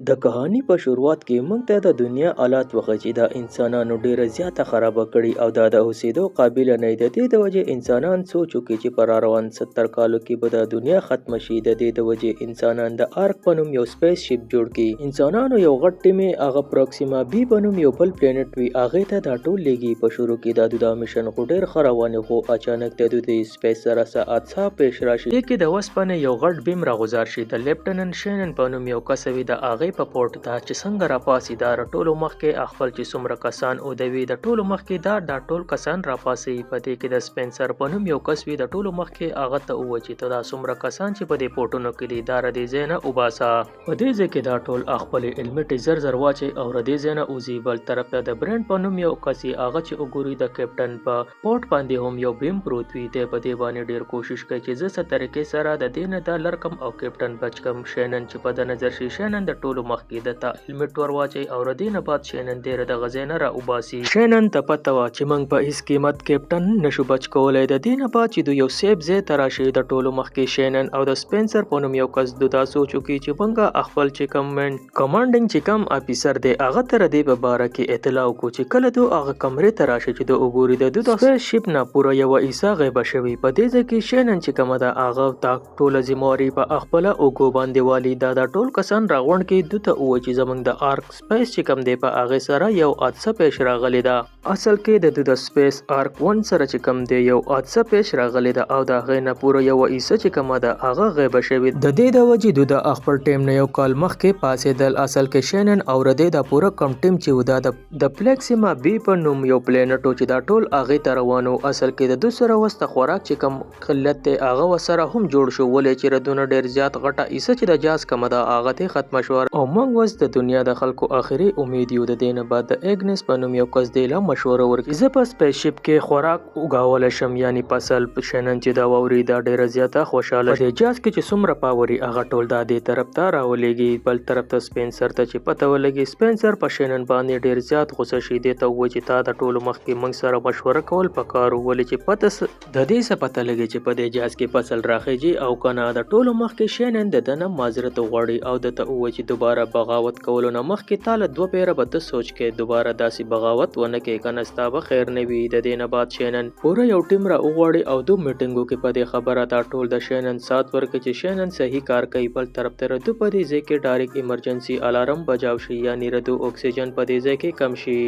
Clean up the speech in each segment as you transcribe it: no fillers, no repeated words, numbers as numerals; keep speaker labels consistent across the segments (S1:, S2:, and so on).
S1: د کهانی په شروعات کې موږ ته د دنیا حالات وښيي چې دا انسانانو ډیره زیاته خرابه کړې او دا د اوسېدو قابله نه د دې د وجې انسانان سوچ وکړي چې په راروان 70 کالو کې به دا دنیا ختمه شي. د دې د وجې انسانان د آرک په نوم یو سپیس شپ جوړ کړي. انسانانو یو غټ ټیم هغه پروکسیما بي په نوم یو بل پلانټ وي، هغې ته دا ټول لیږي. په شروع کې دا دا مشن خو ډیر ښه روان، خو اچانک د دوی سپیس سره څه حادثه پیش راشي. دې کې د وسپنې یو غټ بیم راغوځار شي. د لیفټننټ شینن په نوم یو کس وي، د هغې په پورټ دا چې څنګه راپاسي، دا د ټولو مخکې خپل چې څومره کسان اودوي، د ټولو مخکې دا دا ټول کسان راپاسي. په دې کې د سپنسر په نوم یو کس وي، د ټولو مخکې هغه ته ووایي چې ته دا څومره کسان چې په دې پورټونو کې دي، دا له دې ځای نه وباسه. په دې ځای کې دا ټول خپلې هیلمټې زر زر واچوي او له دې ځای نه وځي. بل طرف ته د برینډ په نوم یو کس یې، هغه چې وګوري د کیپټن په پورټ باندې هم یو بیم پروت وي. دی په دې باندې ډیر کوشش کوي چې زه څه طریقې سره د دې نه دا لر کم او کیپټن بچ کم. شینن چې په ده نظر شي، شینن د ټولو مخکې ده ته هیلمټ ور واچوي او له دې نه بعد شینن دی له دغه ځای نه را وباسي. شینن ته پته وه چې موږ په هیڅ قیمت کیپټن نشو بچ کولی. د دې نه بعد چې دوی یو سیف ځای ته راشي، د ټولو مخکې شینن او د سپنسر په نوم یو کس دو دا سوچ وکړي چې موږ خپل چې کوم کمانډینګ چې کوم افیسر دی، هغه ته د دې په باره کې اطلاع وکړو. چې کله دو هغه کمرې ته راشي، چې دو وګوري د دو د سپیس شپ نه پوره یوه حصه غیبه شوي. په دې ځای کې شینن چې کومه ده، هغه دا ټوله ذمه په خپله اوږو باندې والي. دا دا ټول کسان راغونډ کړي، دو ته ووایي چې زمونږ د آرک سپیس چې کوم دی، په هغې سره یو حادثه پیش راغلې ده. اصل کې د دوی د سپیس آرک 1 سره چې کوم دی، یو حادثه پیش راغلې ده او د هغې نه پوره یوه حصه چې کومه ده، هغه غیبه شوې. د دې د وجې دوی د خپل ټیم نه یو کال مخکې پاڅېدل. اصل کې شینن او ردې دا پوره کم ټیم چې و، دا د پلیکسیما بي په نوم یو پلانټ و چې دا ټول هغې ته روان وو. اصل کې د دوی سره اوس د خوراک چې کوم قلت دی، هغه ورسره هم جوړ شو، ولې چې د دوی نه ډېر زیات غټه حصه چې د جاز کومه ده، هغه ترې ختمه شوه او موږ اوس د دنیا د خلکو اخري امید یو. د دې نه بعد د اګنس په نوم یو کس دی له مشوره ورکړي، زه په سپیس شپ کې خوراک وګاولی شم، یعنی فصل. شینن چې دا واوري، دا ډیره زیاته خوشحاله. په دې جاز کې چې څومره پاوري، هغه ټول دا دې طرف ته راولېږي. بل طرف ته سپنسر ته چې پته ولګي، سپنسر په شینن باندې ډیر زیات غوسه شي. دې ته ووایي چې تا د ټولو مخکې موږ سره مشوره کول پکار وو، ولې چې پته د دې څه پته لګي چې په دې جاز کې فصل راخیږي او کنه. د ټولو مخکې شینن د ده نه معذرت وغواړي او ده ته ووایي چې دوباره بغاوت کولو نه مخکې تا له دوه پیره به ته سوچ کې، دوباره داسې بغاوت ونه کې، کنه ستا به خیر نه وي. د دې نه بعد شینن پوره یو ټیم را وغواړي او دو میټینګو کې په دې خبره دا ټول د شینن سات ورکړي چې شینن صحیح کار کوي. بل طرف ته ردو په دې ځای کې ډایرک ایمرجنسي الارم بجاو شي، یعنی ردو اکسیجن په دې ځای کې کم شي.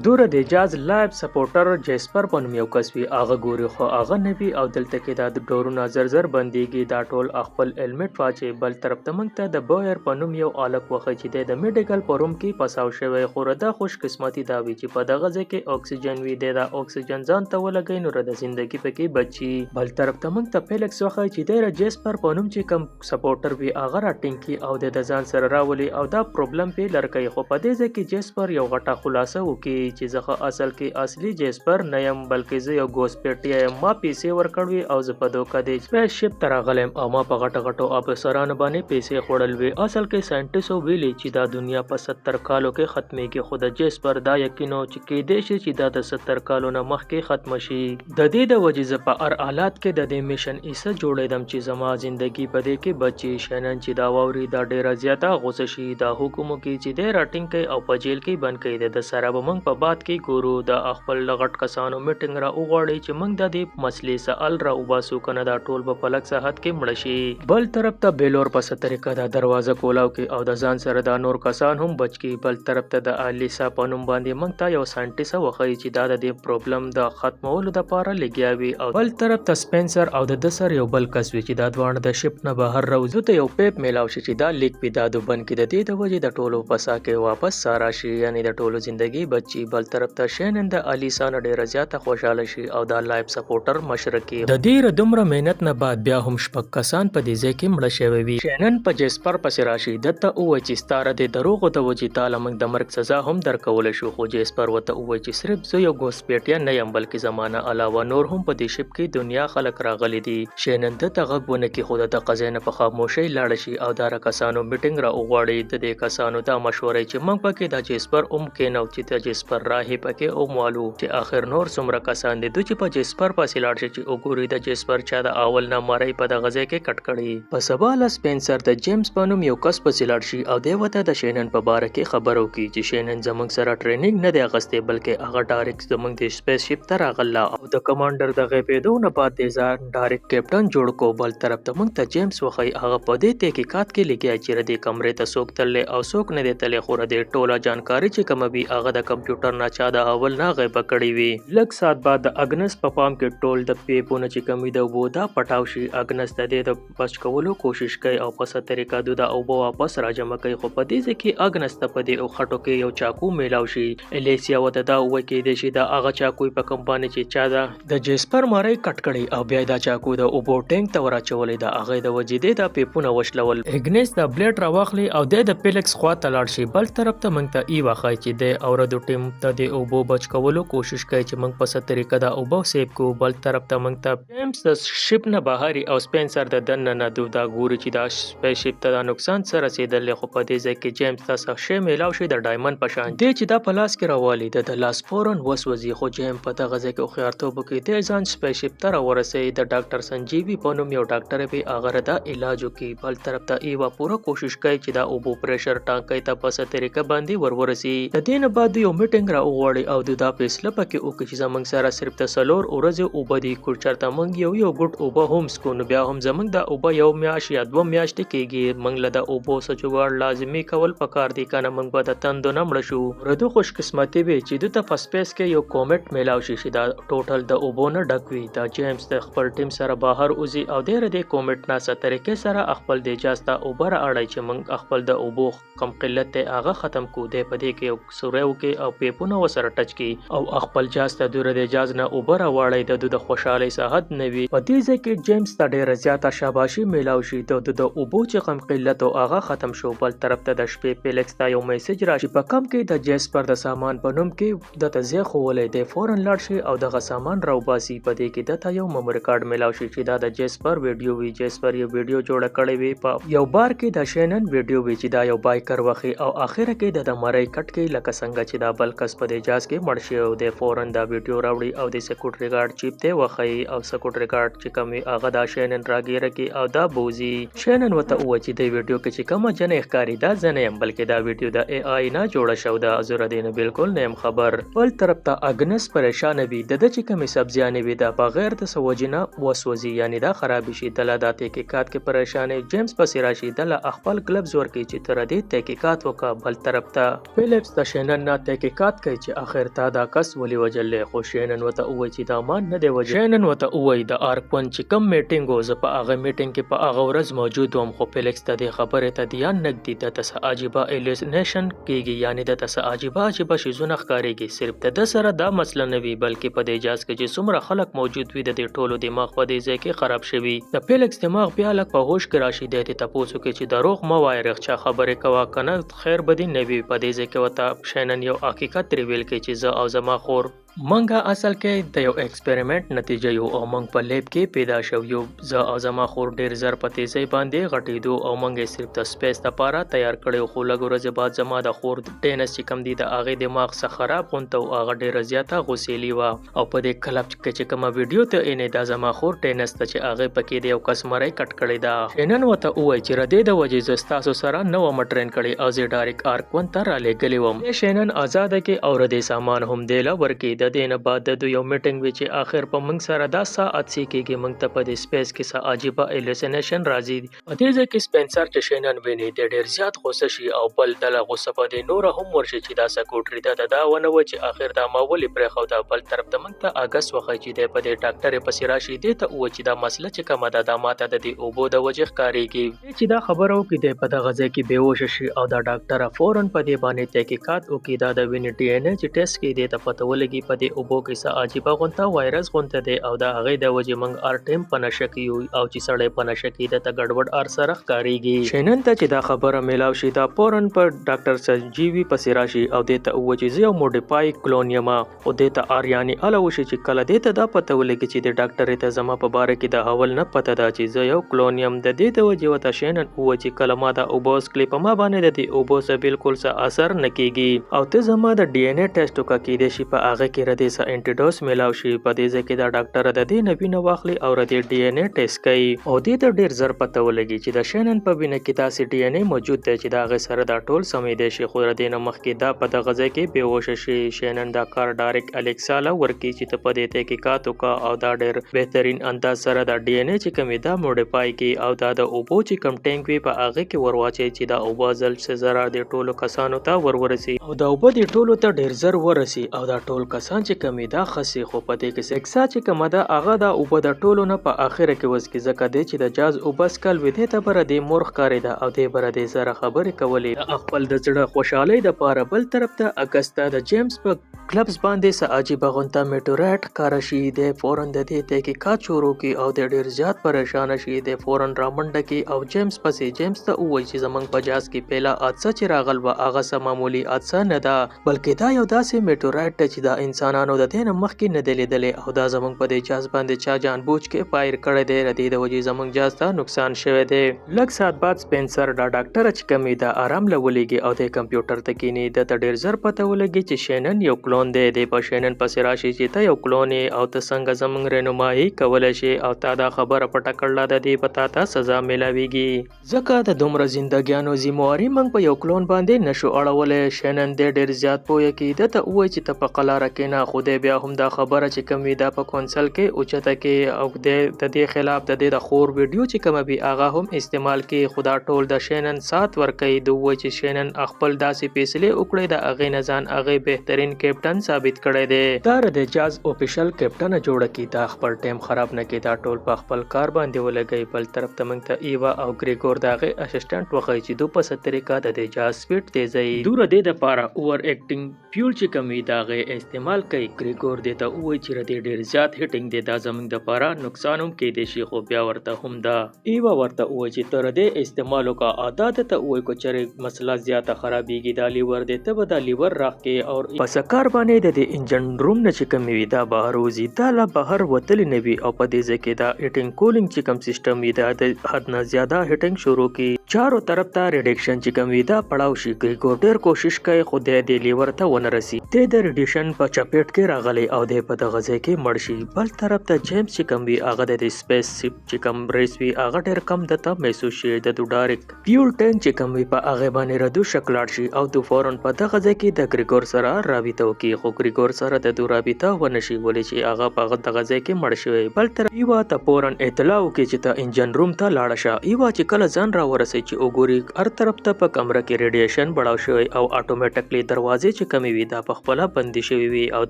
S1: دوره د جاز لایف سپورټر جیسپر په نوم یو کس وي، هغه ګوري خو هغه نه وي او دلته کې دا ډورونه زر زر بندیږي. دا ټول خپل هیلمټ واچوي. بل طرف ته موږ ته د بویر په نوم یو هلک وښيي چې دی د میډیکل په روم کې پساو شوی، خو دا خوش قسمتي دا وي چې په دغه ځای کې اکسیجن وي. دی دا اکسیجن ځان ته ولګوي نو د زندګي پکې بچي. بل طرف ته موږ ته فیلکس وښيي چې دی د جیسپر په نوم چې کوم سپورټر وي، هغه را ټینګ کړي او دی د ځان سره راولي او دا پروبلم پې لر کوي. خو په دې ځای کې جیسپر یو غټه خلاصه وکړي چې زه خو اصل کې اصلي جیسپر نه یم، بلکې زه یو ګوسپیټیا یم. ما پیسې ورکړوي او زه په دوکه دې سپیس شپ ته راغلی یم او ما په غټو غټو افسرانو باندې پیسې خوړل وي. اصل کې ساینټسو ویلي چې دا دنیا په 70 کالو کې ختمیږي، خو د جیسپر دا یقین و چې کیدای شي چې دا د 70 کالو نه مخکې ختمه شي. د دې د وجې زه په هر حالات کې د دې مشن حصه جوړېدم چې زما زندګي په دې کې بچ شي. شینن چې دا واوري، دا ډېره زیاته غوسه شي. دا حکم وکړي چې دی راټینګ کړي او په جیل کې بند کړي، د ده سره به موږ په بعد کې ګورو. د خپل غټ کسانو میټینګ را وغواړي چې موږ د دې مسلې څه حل را وباسو، کنه دا ټول به په لږ ساعت کې مړه شي. بل طرف ته بیلور په څه طریقه دا دروازه کولاو کړي او د ځان سره دا نور کسان هم بچ کړي. بل طرف ته د الیسا په نوم باندې موږ ته یو ساینټسټ وښيي چې دا د دې پروبلم د ختمولو دپاره لګیا وي او بل طرف ته سپنسر او د ده سره یو بل کس وي چې دا دواړه د شپ نه بهر راوځي، ته یو پیپ میلاو شي چې دا لیک پې دا دوبن کې. د دې د وجې د ټولو په ساه کې واپس ساه راشي، یعنی د ټولو زندګي بچ شي. بل طرف ته شینن د الیسا نه ډیره زیاته خوشحاله شي او دا لایف سپورټر مشرکي. د ډیره دومره محنت نه بعد بیا هم شپږ کسان په دې ځای کې مړه شوی وي. شینن په جیسپر پسې راشي، ده ته ووایي چې ستا د دروغو د وجې تا له موږ د مرګ سزا هم درکولی شو، خو جیسپر ورته ووایي چې چې صرف زه یو ګوسپیټیا نه یم، بلکې زما نه علاوه نور هم په دې شپ کې دنیا خلک راغلي دي. شینن ده ته غږ ونه کړي، خو د دغه ځای نه په خاموشۍ لاړه شي او دا کسانو میټینګ را وغواړي. د دې کسانو دا مشوره چې موږ پکې د جسپر هم کېنو، چې د جسپر راهې پکې وموالو چې آخر نور څومره کسان دي. دوی چې په جسپر پسې لاړ شي چې وګوري د جسپر چا د اول نه مرۍ په دغه ځای کې کټ کړي. په سبا له سپینسر د جیمز په نوم یو کس پسې لاړ شي او دی ورته د شینن په باره کې خبر وکړي چې شینن زموږ سره ټریننګ نه دی اخیستی، بلکې هغه ډایرکټ زموږ د سپیس شپ ته راغله او د کمانډر د غیبېدو نه بعد دی ځان ډایرکټ کیپټن جوړ کو. بل طرف ته موږ ته جیمز وښيي، هغه په دې تحقیقات کې لګیا چې ردې کمرې ته څوک تللی او څوک نه دی تللی، خو ردې ټوله جانکاري چې کومه وي هغه د کمپیوټر نه چا د اول نه غیبه کړې وي. لږ ساعت بعد د اګنس په پام کې ټول د پیپونه چې کوم وي د اوبو دا پټاو شي. اګنس د دې د بچ کولو کوشش کوي او په څه طریقه دوی دا اوبه واپس راجمع کوي، خو په دې ځای کې اګنس ته په دې خټو کې یو چاقو میلاو شي. الیسیا ورته دا ووایي کېدای شي دا هغه چاقو وي په کوم باندې چې چا د جسپر مرۍ کټ کړې او بیا دا چاقو د اوبو ټانک ته وراچولی، د هغې د وجې دی دا پیپونه وشلول. اګنیس دا بلیډ راواخلي او دی د فیلیکس خوا ته لاړ شي. بل طرف ته موږ ته ایوا ښایي چې دی او ردو ټیم ته د اوبو بچ کولو کوشش کوي چې موږ په څه طریقه دا اوبه سیف کړو. بل طرف ته موږ ته جیمز د شپ نه بهر او سپینسر د دننه نه دوی دا ګوري چې دا سپیس شپ ته دا نقصان څه رسېدلی، خو په دې ځای کې جیمز ته څه شی میلاو شي د ډایمنډ په شان دی چې دا په لاس کې راوالي، د ده لاس فوراً وسوځي، خو جیم په دغه ځای کې هوښیارتوب وکړي، دی ځان سپیس شپ ته راورسوي. د ډاکټر سنجیوي په نوم یو ډاکټر وي، هغه دا علاج وکړي. بل طرف ته ایوا پوره کوشش کوي چې دا اوبو پریشر ټانکۍ ته په څه طریقه باندې ورورسي. د دې نه بعد دوی یو میټینګ راوغواړي او دوی دا فیصله پکې وکړي چې زموږ سره صرف د 4 ورځې اوبه دي، که چېرته موږ یو یو ګوټ اوبه هم څښو نو بیا هم زموږ دا اوبه یو میاشت یا 2 میاشتې کېږي. موږ له د اوبو څه جوړ لازمي کول پکار دي، که نه موږ به د تندو نه مړه شو. ردو خوشقسمتي وي چې دوی ته په سپیس کې یو کومټ میلاو شي چې دا ټوټل د اوبو نه ډک وي. دا جیمز د خپل ټیم سره بهر وځي او دی ردې کومټ نه څه طریقې سره خپل د جاز ته اوبه را اړوي چې موږ خپل د اوبو کم قلت دی هغه ختم کو. دی په دې کې یو سوری وکړي او پیپونه ورسره ټچ کړي او خپل جاز ته دوی د جاز نه اوبه راواړوي. د دوی د خوشحالۍ څه حد نه وي. په دې ځای کې جیمز ته ډېره زیاته شاباشي میلاو شي، د ده د اوبو چې کوم قلت و هغه ختم شو. بل طرف ته د شپې فیلیکس ته یو میسج راشي په کوم کې د جیسپر د سامان په نوم کې ده ته ځای ښوولی، دی فوراً لاړ شي او دغه سامان راوباسي. په دې کې ده ته یو میموري کارډ میلاو شي چې دا د جیسپر ویډیو وي. جیسپر یو ویډیو جوړه کړې وي، په یو بار کې د شینن ویډیو وي چې دا یو بایکر وخی او اخره کې د مرۍ کټ کې لکه څنګه چې دا بل کس په دې جاز کې مړ شي او دی فوراً دا ویډیو راوړي او د سکیورټي ګارډ چیپ ته وښيي او سکیورټي ګارډ چې کوم وي هغه دا شینن راګیره کړي او دا بوځي. شینن ورته ووایي چې دې ویډیو کې چې کومه جنۍ ښکاري دا زه نه یم، بلکې دا ویډیو د ای آی نه جوړه شوې ده، زه له دې نه بالکل نه یم خبر. بل طرف ته اګنس پریشانه وي، د ده چې کومې سبزیانې وي دا بغیر د څه وجې نه وسوځي، یعنې دا خرابې شي. دله دا تحقیقات کې پریشانه جیمز پسې راشي، دله خپل ګلبز ورکړي چې تر دې تحقیقات وکړه. بل طرف ته فیلیپس د شینن نه تحقیقات کوي چې اخر تا دا کس ولې وژلی، خو شینن ورته ووایي چې دا ما نه دی وژلی. شینن ورته ووایي د آرک 1 چې کوم میټینګ و زه په هغه میټینګ کې په هغه ورځ موجود وم، خو فیلیکس ته دې خبرې ته دیان نه ږدي. ده ته څه عجیبه هلوسینیشن کېږي، یعنې ده ته څه عجیبه عجیبه شیزونه ښکارېږي. صرف د ده سره دا مسله نه وي، بلکې په دې جاز کې چې څومره خلک موجود وي د دې ټولو دماغ په دې ځای کې خراب شوي. د فیلیکس دماغ بیا لږ په هوش کې راشي، دی دې تپوس وکړي چې دروغ مه وایه، رښتیا خبرې کوه، که نه خیر به دې نه وي. په دې ځای کې ورته شینن یو حقیقت ریویل کړي چې زه او زما خور مونږه اصل کې د یو ایکسپریمنټ نتیجه یو او مونږ په لیب کې پیدا شوي یو. زه او زما خور ډېر زر په تیزۍ باندې غټېدو او مونږ یې صرف د سپیس لپاره تیار کړی، خو لږ ورځې بعد زما د خور ډینس چې کوم دی د هغې دماغ څه خراب غونته او هغه ډېره زیاته غوسیلي وه. او په دې کلب کې چې کومه ویډیو ته اینې دا زما خور ډینس ته چې هغې پکې د یو کس مرۍ کټ کړې ده. شینن ورته ووایي چې ردې د وجې زه ستاسو سره نه وم ټرین کړې او زه ډایرک آرک 1 ته رالیږلې وم. دی شینن ازاده کړي او ردې سامان هم دی له ورکړي. د دې نه بعد د دوی یو میټینګ وي چې آخر په موږ سره دا څه حادثې کېږي، موږ ته په دې سپیس کې څه عجیبه هلوسینیشن راځي. په دې ځای کې سپینسر چې شینن ویني دی ډېر زیات غوسه شي او بل دله غوسه په دې نوره هم ورشي چې دا سکوټري ده ته دا ونه وایي چې آخر دا ما ولې پرېښوده. بل طرف ته موږ ته اګست وښيي چې دی په دې ډاکټرې پسې راشي، دې ته ووایي چې دا مسله چې کومه ده دا ماته د دې اوبو د وجې ښکارېږي. دی چې دا خبره وکړي دی په دغه ځای کې بې هوشه شي او دا ډاکټره فوراً په دې باندې تحقیقات وکړي. دا د وینې ډي این ای چې ټیسټ کړي دې ته پته ولګي په په دې اوبو کې څه عجیبه غونته وایرس غونته دی او د هغې د وجې موږ هر ټایم په نشه کې یو او چې سړی په نشه کې ده ته ګډوډ هر سره ښکارېږي. شینن ته چې دا خبره میلاو شي دا فوراً په ډاکټر سنجیوي پسې راشي او دې ته ووایي چې زه یو موډیفای کلون یم. خو دې ته آریاني اله وشي چې کله دې ته دا پته ولګي چې دې ډاکټرې ته زما په باره کې د اول نه پته ده چې زه یو کلون یم. د دې د وجې ورته شینن ووایي چې کله ما دا اوبه وڅکلې په ما باندې د دې اوبو څه بلکل څه اثر نه کیږي او ته زما د ډي این اې ټیسټ وکړه کیدای شي په هغه کې ردې څه انټي ډوز میلاو شي. په دې ځای کې دا ډاکټره د دې نه وینه واخلي او ردې ډي این اې ټیسټ کوي او دې ته ډیر زر پته ولګي چې د شینن په وینه کې داسې ډي این اې موجود دی چې د هغې سره دا ټول سمیدای شي. خو ردې نه مخکې دا په دغه ځای کې بې هوشه شي. شینن دا کار ډایرکټ الیکسا له ورکي چې ته په دې تحقیقات وکړه او دا ډیر بهترین انداز سره دا ډي این اې چې کوم وي دا موډیفای کړي او دا د اوبو چې کوم ټانک وي په هغه کې ورواچوي چې دا اوبه ځل څه ضرر دې ټولو کسانو ته ورورسي او دا اوبه دې ټولو ته ډیر زر ورسي او دا ټول کسان چې کوم وي دا ښه سي. خو په دې کې الیکسا چې کومه ده هغه دا اوبه د ټولو نه په اخره کې وڅکي ځکه دی چې د جاز اوبه څکل وي دې ته به ردې مور ښکارېده او دې به ردې سره خبرې کولې د خپل د زړه خوشحالۍ د پاره. بل طرف ته اګستا د جیمز په کلبس باندې څه عجیبه غونته میټورایټ ښکاره شي. دی فوراً د دې تحقیقات شروع کړي او دی ډیر زیات پریشانه شي. دی فوراً رامنډه کړي او جیمز پسې جیمز ته ووایي چې زمونږ په جهاز کې پهله حادثه چې راغل وه هغه څه معمولي حادثه نه ده بلکې دا یو داسې میټورایټ دی چې دا انسانانو د دې نه مخکې نه دی لیدلی او دا زمونږ په دې جهاز باندې چا جان بوج کې فایر کړی دی، د دې د وجې زمونږ جهاز ته نقصان شوی دی. لږ ساعت بعد سپینسر دا ډاکټره چې کوم وي دا آرام له ولیږي او دی کمپیوټر ته کیني. ده ته ډیر زر پته ولګي چې شینن یو کلون دی. دی په شینن پسې راشي چې ته یو کلون یې او ته څنګه زمونږ رهنمایي کولی شې او تا دا خبره پټه کړله، د دې به تا ته سزا میلاویږي ځکه د دومره زندګیانو ذمه واري موږ په یو کلون باندې نشو اړولی. شینن دی ډیر زیات پوه کړي، ده ته ووایي چې ته په قلاره کینه، خو دی بیا هم دا خبره چې کوم وي دا په کونسل کې اوچته کړي او دی د دې خلاف د دې د خور ویډیو چې کومه وي هغه هم استعمال کړي. خو دا ټول د شینن سات ورکوي. ده ووایي چې شینن خپل داسې فیصلې وکړې د هغې نه ځان هغې بهترین کیپټن ثابت کړی دی. دا د جاز اوفیشل کیپټنه جوړه کړي، دا خپل ټایم خراب نه کړي، دا ټول په خپل کار باندې ولګوي. بل طرف ته موږ ته ایوا او ګریګور د هغې اسسټنټ وښایي چې دو په څه طریقه د دې جاز سپیډ تیزوي. دوره دې دپاره اوور اکټینګ فیول چې کوم وي د هغې استعمال کوي. ګریګور دې ته ووایي چې ردې ډیر زیات هیټینګ دی، دا زموږ دپاره نقصان هم کیدای شي. خو بیا ورته هم دا ایوا ورته ووایي چې ته ردې استعمال وکړه او دا ده ته ووایي که چېرې مسله زیاته خرابیږي دا لیور دی ته به دا لیور راښکې او په څه کار باندې د دې انجن روم نه چې کوم وي دا بهر وځي. دا لا بهر وتلی نه وي او په دې ځای کې دا هیټینګ کولینګ چې کوم سیستم وي دا د حد نه زیاده هیټینګ شروع کړي. چارو طرف ته ریډکشن چې کوم وي دا پړاو شي. ګریګور ډیر کوشش کوي خو دی دې لیور ته ونه رسي. دی د ریډیشن په چپیټ کې راغلی او دی په دغه ځای کې مړ شي. بل طرف ته جیمز چې کوم وي هغه د دې سپیس شپ چې کوم ریس وي هغه ډیر کم ده ته محسوس شي. د ډایرکټ فیول ټانک چې کوم وي په هغې باندې ردو شک لاړ شي او دو فوراً په دغه ځای کې د ګریګور سره رابطه وکړي. خو ګریګور سره د دو رابطه ونه شي ولې چې هغه په دغه ځای کې مړ شوی. بل طرف ایوا ته فوراً اطلاع وکړي چې ته انجن روم ته لاړه شه. ایوا چې کله ځان راورسوي چې وګوري هر طرف ته په کمره کې ریډیشن بړاو شوی او اټومیټکلی دروازې چې کومې وي دا په خپله بندې شوې وي او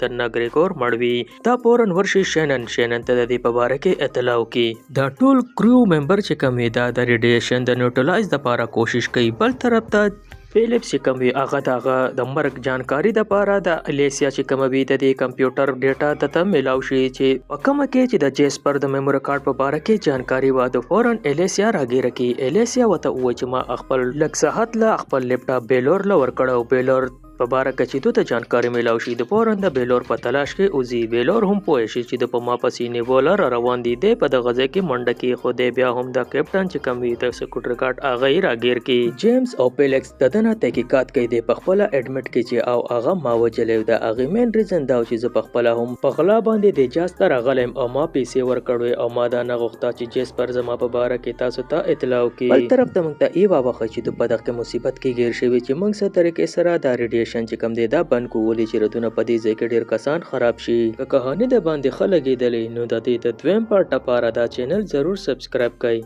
S1: دننه ګریګور مړ وي. دا فوراً ورشي شینن شینن ته د دې په باره کې اطلاع وکړي. دا ټول کریو ممبر چې کوم وي دا د ریډیشن د نیوټرلایز دپاره کوشش کوي. بل طرف ته فیلیپس چې کوم وي هغه د هغه د مرګ جانکاري دپاره د الیسیا چې کومه وي د دې کمپیوټر ډیټا ده ته میلاو شي چې په کومه کې چې د جیسپر د میموري کارت په باره کې جانکاري وه. د فوراً الیسیا راګیره کړي. الیسیا ورته ووایي چې ما خپل لږ ساعت له خپل لپټاپ بیلور له ورکړی او بیلور په باره کې چې دوی ته جانکاري میلاو شي. د فوراً د بیلور په تلاش کې وځي. بیلور هم پوه شي چې د په ما پسې نیوله را روان دي. دی په دغه ځای کې منډه کړي خو دی بیا هم د کیپټن چې کوم وي د سکیورټي ګارډ هغه یې راګیر کړي. جیمز او فیلیکس د ده نه تحقیقات کوي. دی په خپله اډمټ کړي چې او هغه ما وژلی او د هغې مین ریزن دا و چې زه په خپله هم په غلا باندې دې جاز ته راغلی یم او ما پیسې ورکړوې او ما دا نه غوښته چې جیسپر زما په باره کې تاسو ته اطلاع وکړي. بل طرف ته موږ ته ایوا وښیي چې دوی په دغه مصیبت کې ګیر شوي چې موږ څه طریقې سره دا ریډیشن چې کوم دی دا بند کړو ولې چې ردونه په دې ځای کې ډیر کسان خراب شي. که کهانی د باندې ښه لګیدلې نو د دې د دویم پارټ لپاره دا چینل ضرور سبسکرایب کړئ.